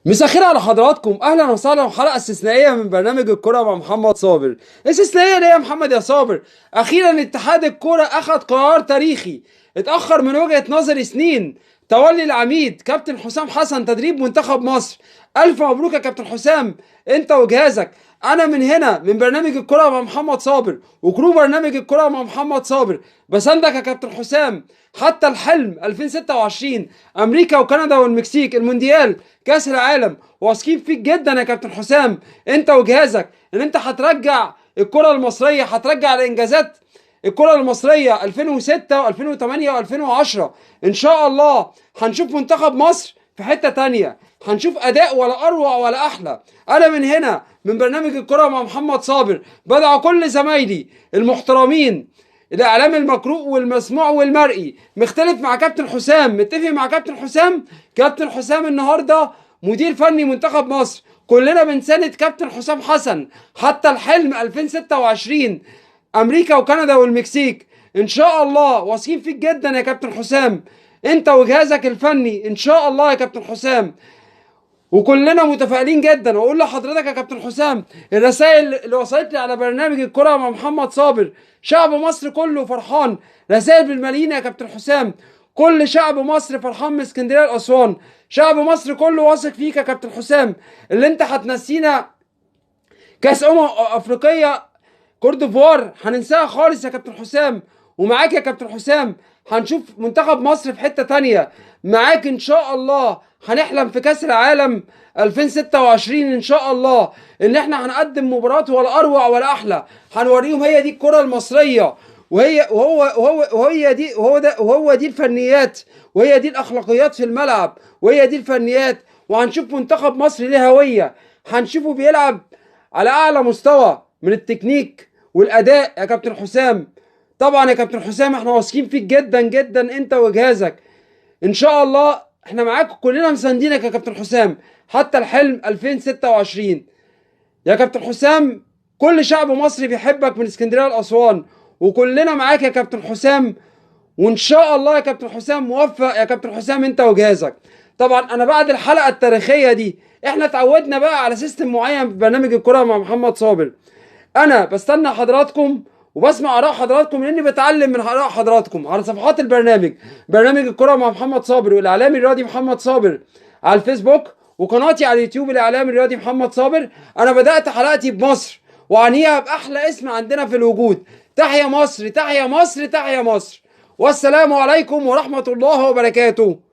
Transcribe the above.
مساء الخير على حضراتكم، اهلا وسهلا وحلقه استثنائية من برنامج الكره مع محمد صابر. استثنائية ليه يا محمد يا صابر؟ اخيرا اتحاد الكره اخذ قرار تاريخي اتاخر من وجهه نظري سنين، تولي العميد كابتن حسام حسن تدريب منتخب مصر. الف مبروك يا كابتن حسام انت وجهازك. انا من هنا من برنامج الكره مع محمد صابر وكرو برنامج الكره مع محمد صابر بساندك يا كابتن حسام حتى الحلم 2026 امريكا وكندا والمكسيك، المونديال، كاس العالم. واثقين فيك جدا يا كابتن حسام انت وجهازك ان انت هترجع الكره المصرية، هترجع الانجازات الكره المصرية 2006 و2008 و2010. ان شاء الله هنشوف منتخب مصر في حتة تانية، هنشوف اداء ولا اروع ولا احلى. انا من هنا من برنامج الكره مع محمد صابر بدعو كل زمايلي المحترمين، الاعلام المقروء والمسموع والمرئي، مختلف مع كابتن حسام، متفق مع كابتن حسام. كابتن حسام النهارده مدير فني منتخب مصر، كلنا بنساند كابتن حسام حسن حتى الحلم 2026 امريكا وكندا والمكسيك. ان شاء الله واثقين فيك جدا يا كابتن حسام انت وجهازك الفني، ان شاء الله يا كابتن حسام، وكلنا متفائلين جدا. واقول لحضرتك يا كابتن حسام الرسائل اللي وصلت لي على برنامج الكرة مع محمد صابر، شعب مصر كله فرحان، رسائل بالملايين يا كابتن حسام، كل شعب مصر فرحان من اسكندرية لاسوان، شعب مصر كله واثق فيك يا كابتن حسام اللي انت هتنسينا كاس افريقية كوت ديفوار هننساها خالص يا كابتن حسام. ومعاك يا كابتن حسام هنشوف منتخب مصر في حتة تانية، معاك ان شاء الله هنحلم في كاس العالم 2026 ان شاء الله، ان احنا هنقدم مباراة ولا اروع ولا احلى، هنوريهم هي دي الكرة المصرية، وهي وهو وهو وهي دي وهو ده وهو دي الفنيات، وهي دي الاخلاقيات في الملعب، وهي دي الفنيات. وهنشوف منتخب مصر ليه هوية، هنشوفه بيلعب على اعلى مستوى من التكنيك والاداء يا كابتن حسام. طبعا يا كابتن حسام احنا واثقين فيك جدا جدا انت وجهازك، ان شاء الله احنا معاك كلنا مساندينك يا كابتن حسام حتى الحلم 2026 يا كابتن حسام. كل شعب مصري بيحبك من اسكندرية لاسوان، وكلنا معاك يا كابتن حسام، وان شاء الله يا كابتن حسام موفق يا كابتن حسام انت وجهازك. طبعا انا بعد الحلقة التاريخية دي احنا اتعودنا بقى على system معين في برنامج الكره مع محمد صابر. انا بستنى حضراتكم وبسمع اراء حضراتكم لاني بتعلم من اراء حضراتكم على صفحات البرنامج، برنامج الكره مع محمد صابر والاعلامي الرياضي محمد صابر على الفيسبوك، وقناتي على اليوتيوب الاعلامي الرياضي محمد صابر. انا بدات حلقتي بمصر وعنيها باحلى اسم عندنا في الوجود، تحيا مصر، تحيا مصر، تحيا مصر. والسلام عليكم ورحمة الله وبركاته.